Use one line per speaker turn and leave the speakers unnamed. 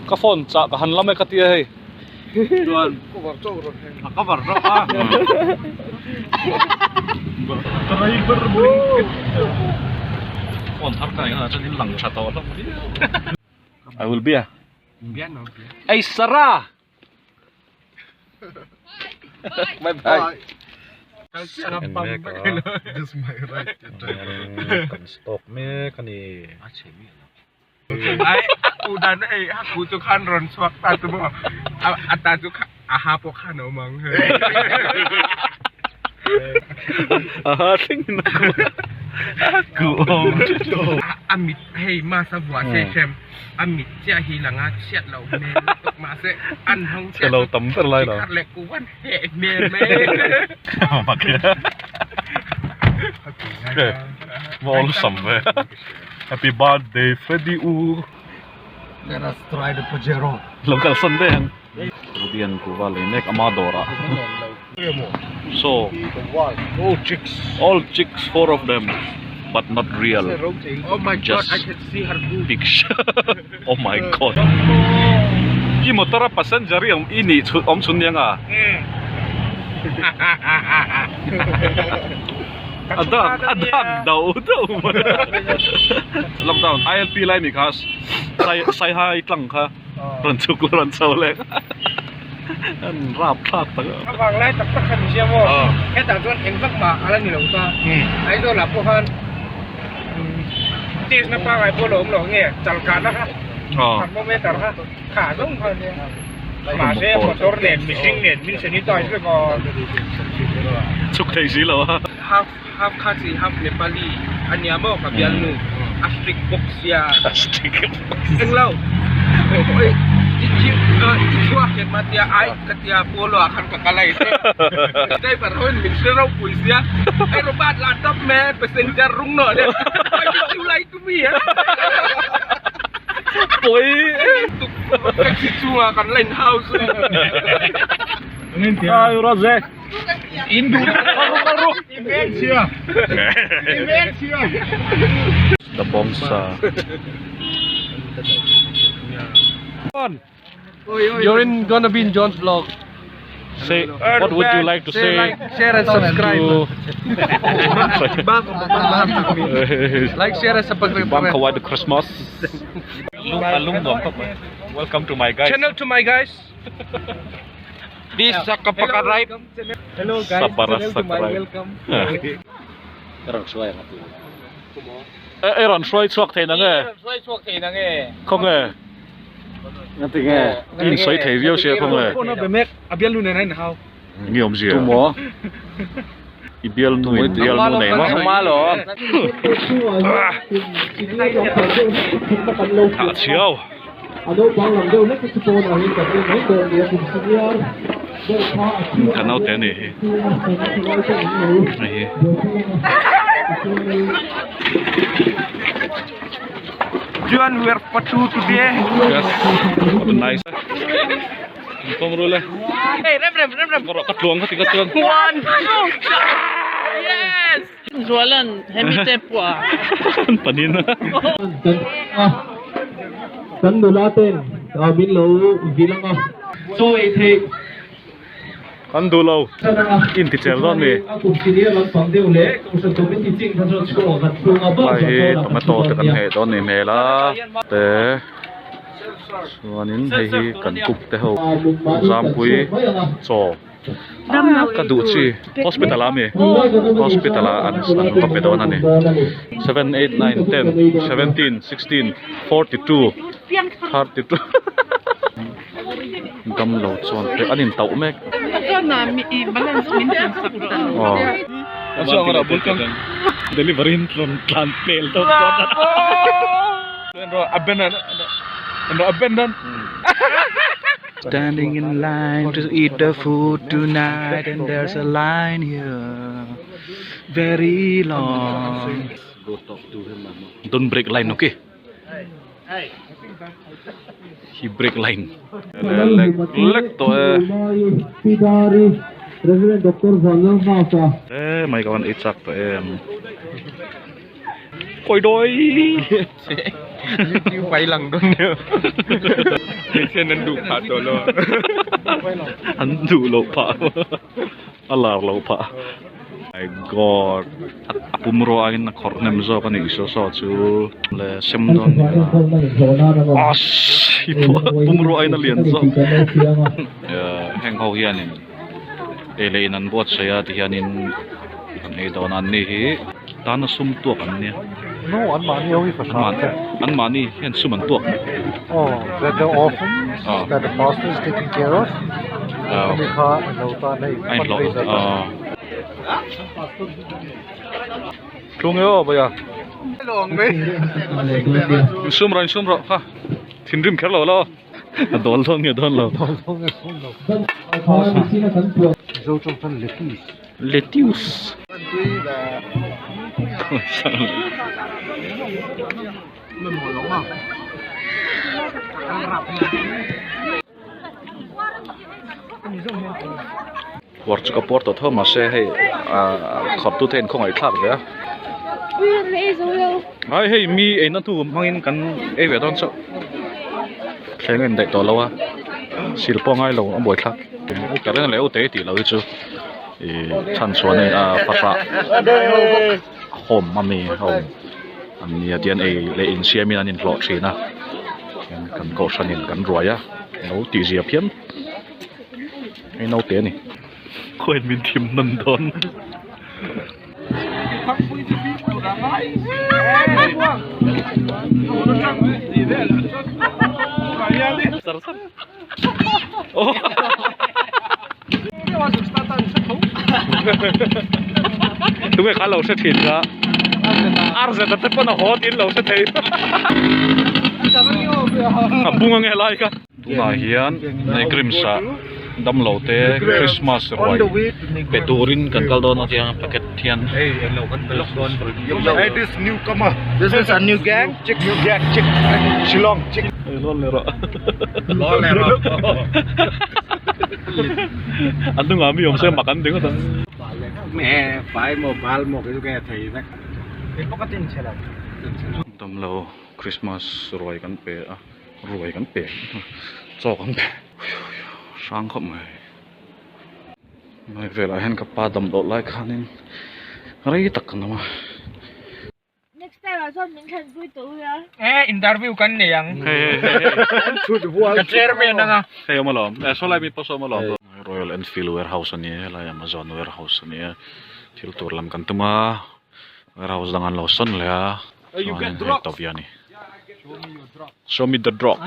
Ka phone chah ka han lam e ka tia hei.
Chuan cover chauh rawn heng. A cover chauh a.
Driver blinket. Phone thar ka nei chuan in lang tha tawh hlawm viau. I will be a. Ei Sarah. Bye bye. En mek a. Kan stock mek a ni.
Ai u dan hei a ku chu khan rawn chhuak ta chu maw a ta chu a ha pawh khan a awm ang hei.
A ha thleng in a ku a ku awm
A mit hei mask a vuah se hrem a mit chiah hi lang a chhiat loh hmel lutuk mahse an hmang chiah
chu tam ber lai lo.
Chi khat leh ku van heh hmel mai.
Awlsam ve. Happy birthday Freddy u.
Let us try the Pajero.
Lo kal san ve ang. Rudy an kuva lei mek ama dawrah. So
All chicks.
All chicks four of them but not real.
Oh my god
Just
I can see her boob.
Picture. Oh my god. I motor a passenger i awm i nih chhun awm chhun nia nga. A dak a dak do do mai lockdown ILP lai mi kha sai saihai tlang kha rawn chhuk la rawn chho leh an rap thlak tak
a vang lai tak tak kha ni sia maw hetah chuan eng vak mah a la ni lo ta Aizawl ah pawh khan test na pangai pawh a la awm lo nge chalkahna kha thermometer kha kha zawng kha ania mahse motor nen mihring nen min sanitize vek a
chhuk thei si lo a.
Half half Khasi half Nepali a nia maw ka bialnu a strict bawk sia
a strict bawk sia
englo oi i i chhuak hian ma tia ai ka tia polo ah khan ka kal a i driver ho in min hre ropui sia ei Robert la tap me passenger rung nawh ania why did you lie to me
pui
tuk taxi chungah kan la in house
ai Raze. The bawngsa.
You're in gonna be in John's vlog.
Say, what would you like to say?
Like, share and subscribe. Like, share and subscribe.
Bang kawai the Christmas. Welcome to my guys.
Channel to my guys. This Sakapakarai. Hello guys.
Sabara
Channel to my
Sakrai.
welcome.
E rawn hruai chhuak thei nang e.
Hruai chhuak thei nang e.
Khaw nge?
Ngatinge?
In sawi thei viau sia khaw nge?
Phone a be mek a bialnu nen a in hau.
Nge awmzia? Tumaw? I bialnu in bialnu nei maw?
Engmah lo.
Thah chhiau. Ka naute a nih hi hei hi.
Chuan we are patu today.
Yes, what a nice. Pawm rul e.
Hey, rem rem rem rem.
Ka tluang ka ti ka chuan.
One, two, yes.
Zualan hemi te pawh a.
Panin.
Kan nula ten min lo vil ang a. Chaw ei theih.
Kan duh lo. In ti chel dawn mi. Lai hi tomato te kan heh dawn ni hmel a. Te chuanin hei hi kan cook te ho zampui chaw. Ka duh chi hospital ah ami hospital ah an an va pe dawn a ni seven eight nine ten seventeen sixteen forty two thirty two damlo chuan te an intauh mek delivery in rawn tlan pel tawp dawn Standing in line to eat the food tonight and there's a line here very long. Don't break line, okay? He break line. Lek lek tawh e. E mai ka van ei chak tawh em. Kawi dawi.
YouTube ai lang dawn nia. Hmeichhia an duh phah tawh lo a.
An duh loh phah a lar loh phah. My God a pumrua aiin a khawrh hnem zawk a nih saw saw chu le sem dawn nia ass hi pawh pumrua aiin a lian zawk heng ho hianin ei leh in an buatsaih a tihianin an ei dawn a an ni hi tana sum tuak an nia
No an mahni ho hi fahrah te
an mahni hian sum an tuak
Oh that the orphans that the pastor is taking care of ani kha lo tan hei fundraiser
Tlung e aw bawia Insum rawh insum rawh kha thinrim kher lo la aw a dawl dawn nge dawn lo
dawl dawn nge dawn lo Mizo tawng chuan lettuce
lettuce Puar chu ka puar tawh tho mahse hei ahh khawp tu te in khawngaih thlak ve a ai hei mi eina hnu hmangin kan ei ve dawn chauh thleng a indaih tawh lo a sil pawh a ngai lo a buai thlak ka ring leh ute tih loh hi chu ih chhan chhuah nei ah fahrah home ami home an nia tian ei leh insiamin an inhlawh thin a kan kohhranin kan ruai a lo tih zia phian. Hei naute a ni. Khawiin min thim hman dawn. Sar sar. Oh. Tunge kha lo hre thin kha. RZ te pawn a haw tiin lo hre thei. A bung ange lai kha. Tunah hian Negrims ah damlo te Christmas ruai pe turin kan kal dawn a tiang packet hian. An hnungah mi awm se mak an ti ngawt ang. Damlo Christmas ruai kan pe a. Ruai kan pe chaw kan pe hrang khawp mai lai velah hian ka pa dam loh lai khanin rei tak kan awm a.
Next time ah chuan min thlanpui tawh ula.
E interview kan nei ang.
Hei hei hei hei.
Ka chairman anga.
Hei awm alawm e saw lai mi pawh saw awm alawm. Royal Enfield warehouse a ni e helai Amazon warehouse a ni e thil tur lam kan tum a warehouse dang an lo sawn leh a chuanin hei tawp hi a ni. Show me the drug.